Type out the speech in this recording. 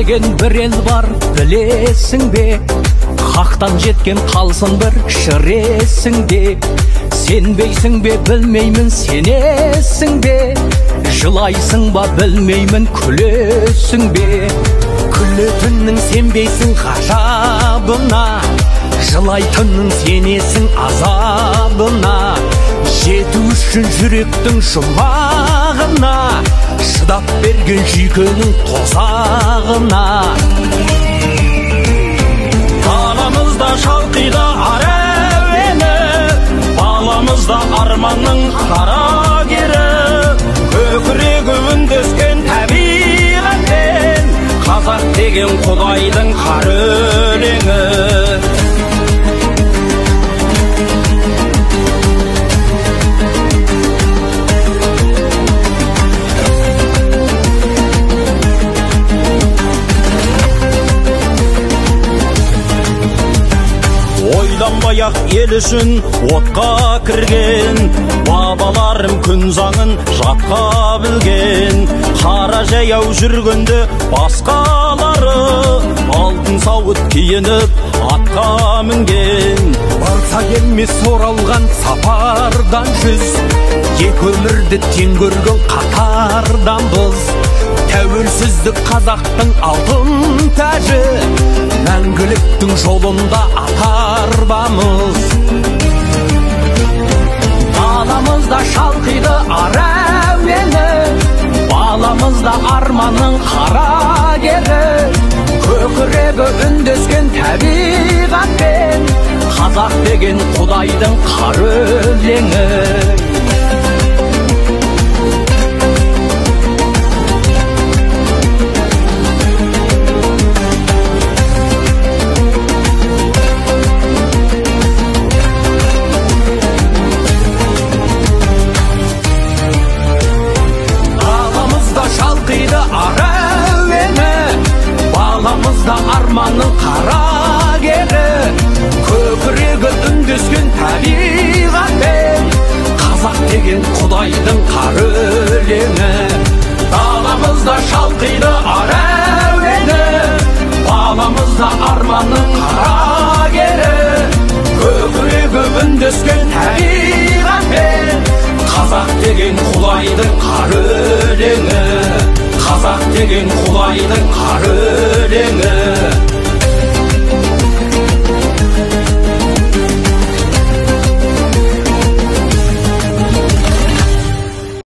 деген бір ел бар, білесің бе? Хақтан жеткен қалсын бір шыр есіңде. Сенбейсің бе, білмеймін, сенесің бе? Жылайсың ба, білмеймін, күлесің бе? Күлетіннің сенбейсің ғажабына, жылайтынның сенесің азабына. Жету үшін жүректің жұмағына, шыдап берген жүйкенің тозағына. Даламызда шалқиды ар әуені, баламызда арманның қарагері. Көкірегі үндескен табиғатпен, қазақ деген Құдайдың қар өлеңі. Ойланбай-ақ ел үшін отқа кірген, бабаларым күн заңын жатқа білген. Қара жаяу жүргенде басқалары, алтын сауыт киініп атқа мінген. Барса келмес оралған сапардан жүз, екі өмірді тең көрген қатардан біз. Тәуелсіздік қазақтың алтын тәжі, мәңгіліктің жолында атарбамыз. Даламызда шалқиды ар әуені, баламызда арманның қарагері. Көкірегі үндескен табиғатпен, қазақ деген Құдайдың қар өлеңі. Ар әуені, баламызда арманның қарагері. Көкірегі үндескен табиғатпен, қазақ деген Құдайдың қар өлеңі. Даламызда шалқиды ар әуені, баламызда арманның қарагері. Көкірегі үндескен табиғатпен, қазақ деген Құдайдың қар өлеңі. Қазақ деген Құдайдың қар өлеңі.